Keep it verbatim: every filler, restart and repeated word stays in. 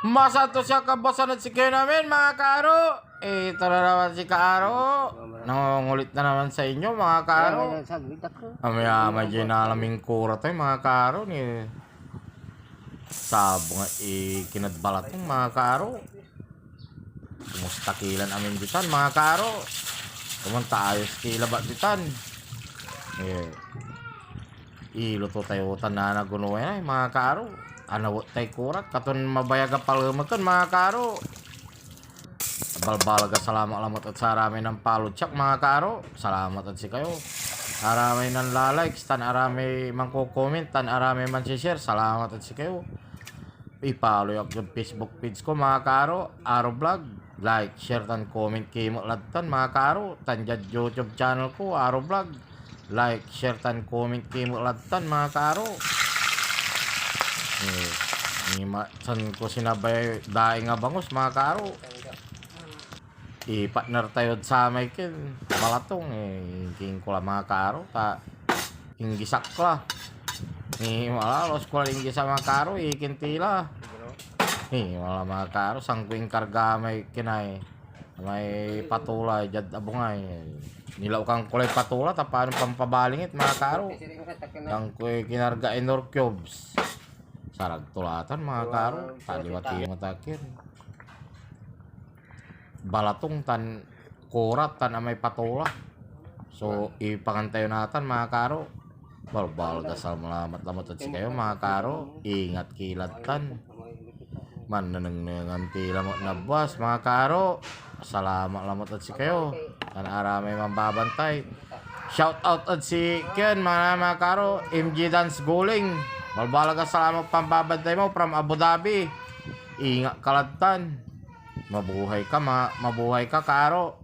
Masantos ya kabuasan ed sikayon amin, mga kaaro. Ito na naman si Kaaro. Nangungulit na naman sa inyo, mga kaaro. Ay, ay, ay, saglit ako. Amay, amay, ginala min kura tayo, mga kaaro, ni sabong a ikinad balatong, mga kaaro. Kumusta ki lan amin ditan, mga kaaro? Komon ta ayos ki labat ditan. Eh, iluto tayo tan nanagunoy ay, mga kaaro. Anawet tay kurat, katon mabayag a palemeken, mga kaaro. Balbaleg a salamat lamet ed saramay nampalutsak, mga kaaro. Salamat ed sikayo. Aramay nanla-likes tan aramay manko-comment tan aramay mansi-share, salamat ed sikayo. I-follow yo ak diad Facebook page ko, mga kaaro, Aro Vlog. Like, share, tan comment ki met lad tan, mga kaaro. Tan diad YouTube channel ko, Aro Vlog. Like, share, tan comment ki met lad tan, mga kaaro. Eh, ni ma-, san ko sinabay daing a bangus, mga kaaro. I-partner tayod samay ken balatong, eh, king ko la, mga kaaro, ta inggisak la. Ni malalos ko la inggisa, mga kaaro, ikin tila. Ni wala, mga kaaro, san ko inkarga may kinay, may patola diad abungay. Nilaukan ko lay patola, ta piano pampabalingit, mga kaaro. San ko kinarga Knorr cubes. Sarag to la tan, mga kaaro. Taliwa ti matakin. Balatong tan kurat tan amay patola. So, ipangan tayo natan, mga kaaro. Balbaleg a salamat lamet ed sikayo, mga kaaro. Ingat ki lad tan. Mannenengnengan ti lamet na buas, mga kaaro. Salamat lamet ed sikayo tan aramay manbabantay. Shout out ed si Ken, mga, mga kaaro, M G Dance Guling. Balbaleg a salamat pambabantay mo from Abu Dhabi. Ingat ka lad tan. Mabuhay ka, ma-, mabuhay ka, kaaro.